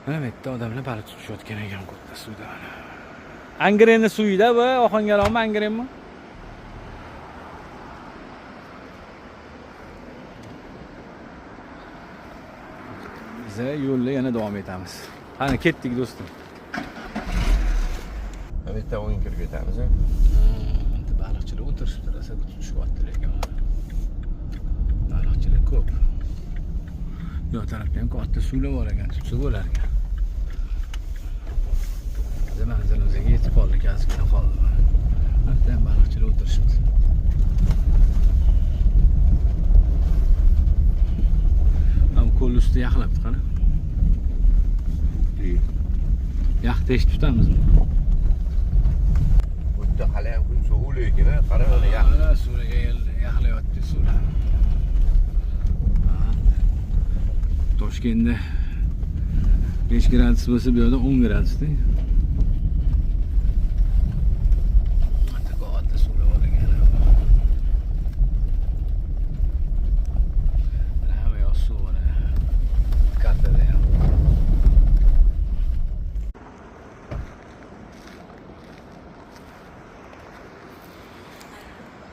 Mana bu yerda odamlar baliq tutishayotgan ekan katta suvda. Angrenni suvida bu Ohangaronmi, Angrenmi? Biz yo'lda yana davom etamiz. Qani ketdik do'stim. Bu yerdan o'yin kirib ketamiz. Baliqchilar o'tirishibdi, rosa tutishyapti lekin. Baliqchilar ko'p. Bu tarafda ham katta suvlar bor ekan, tutsa bo'lar ekan. Biz manzilimizga yetib qoldik, ozgina qoldi. Hatto ham baliqchilar o'tirishibdi. Ham ko'l usti yaxlabdi, qani. Yax teshib tutamizmi? Bu yerda hali ham kun sovuq lekin, qara mana yax. Mana suvga yaxlayapti suvlar. Toshkentda 5 gradus bo'lsa, bu yerda 10 gradusda. Katta suvlar bor ekan. Mana hamma yoq suv mana. Kartada ham.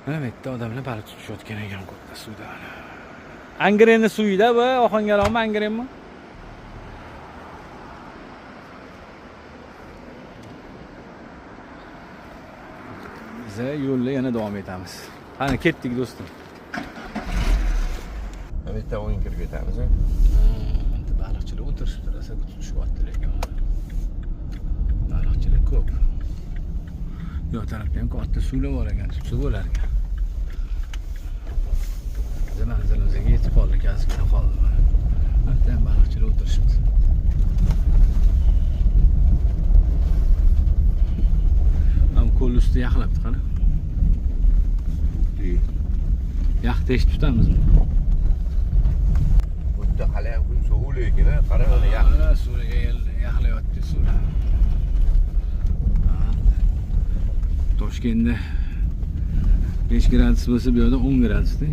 Mana bu yerda odamlar baliq tutishayotgan ekan katta suvda. Angrenni suvida bu Ohangaronmi, Angrenmi? Biz yo'lda yana davom etamiz. Qani ketdik do'stim. Bu yerdan o'yin kirib ketamiz. Baliqchilar o'tirishibdi, rosa tutishyapti lekin. Baliqchilar ko'p. Bu tarafda ham katta suvlar bor ekan, tutsa bo'lar ekan. Biz manzilimizga yetib qoldik, ozgina qoldi. Hatto ham baliqchilar o'tirishibdi. Ham ko'l usti yaxlabdi, qani. Yax teshib tutamizmi? Bu yerda hali ham kun sovuq lekin, qara mana yax. Mana suvga yaxlayapti suvlar. Toshkentda 5 gradus bo'lsa, bu yerda 10 gradusda.